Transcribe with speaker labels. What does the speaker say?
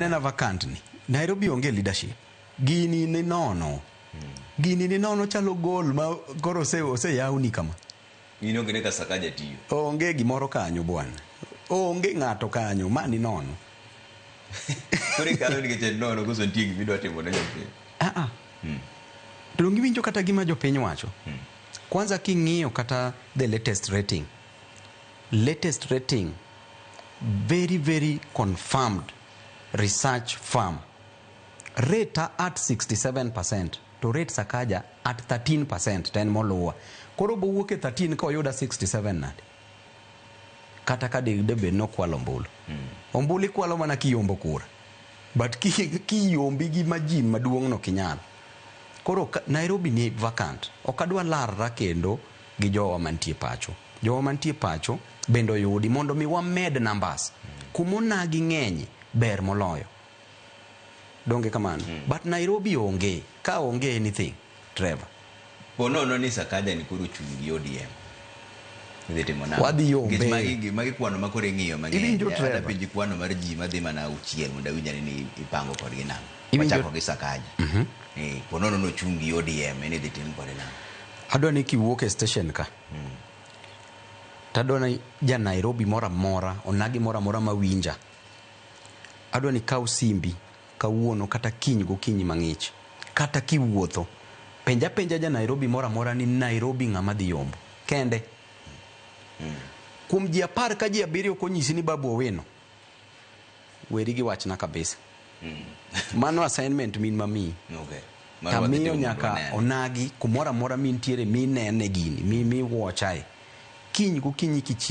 Speaker 1: Nena vacant ni. Nairobi onge leadership. Gini ni nono. Gini ni nono chalo gol ma koro oseyawni kama.
Speaker 2: Gini onge ne ka Sakaja tiyo.
Speaker 1: Onge gimoro kanyo bwana. Onge ng'ato kanyo, ma ni nono.
Speaker 2: Koro ikalo nikech en nono koso nitie gima idwa timo ne jopiny?
Speaker 1: Ah ah. To donge iwinjo kata gima jopiny wacho? Kwanza king'iyo kata the latest rating. Latest rating very very confirmed research firm rate at 67% to rate Sakaja at 13% to en moluwa. Koro bowuok e 13 ka oyuda 67 nade? Kata ka de bed nokwalo ombulu. Ombulu ikwalo mana kiyombo kura. But kiyombi gi margin maduong' no kinyal. Koro Nairobi ni vacant. Ok adwa larra kendo gi jowa mantie pacho. Jowa mantie pacho bende oyudi mondo mi wamed numbers. Kumonagi ng'enye ber moloyo. Donge kamano? But Nairobi onge. Ka onge anything, Trevor.
Speaker 2: Po nono ni Sakaja ni koro chung' gi ODM. Idhi timo nang'o?
Speaker 1: Wadhi yombe.
Speaker 2: Nikech magi kwano ma koro ing'iyo mang'eny.
Speaker 1: Iwinjo,
Speaker 2: Adwa
Speaker 1: Trevor?
Speaker 2: penji kwano mar ji madhi mana auchiel mondo awinj ane ni ipango kodgi nang'o. Wachako gi Sakaja. Eh, po nono nochung' gi ODM, en idhi tim kode nang'o?
Speaker 1: Adwa ni kiwuok e station ka. Tadwa ni ja Nairobi moro amora, onagi moro amora mawinja. Adwa ni kaw simbi kawuono kata kiny gokinyi mang'ich. Kata kiwuotho. Penja penja ja Nairobi moro amora ni Nairobi ng'ama dhi yombo. Kende. Kuom ji 10 ka ji 7 ok onyisi ni Babu Owino. Weri gi wachna kabisa. Mano assignment min mamiyi.
Speaker 2: Mar wadhi
Speaker 1: Tamiyo
Speaker 2: timo mondo
Speaker 1: nyaka
Speaker 2: wanene.
Speaker 1: onagi kumoro amora mintiere minene gini mi miwochae. Kiny gokinyi kichiewo.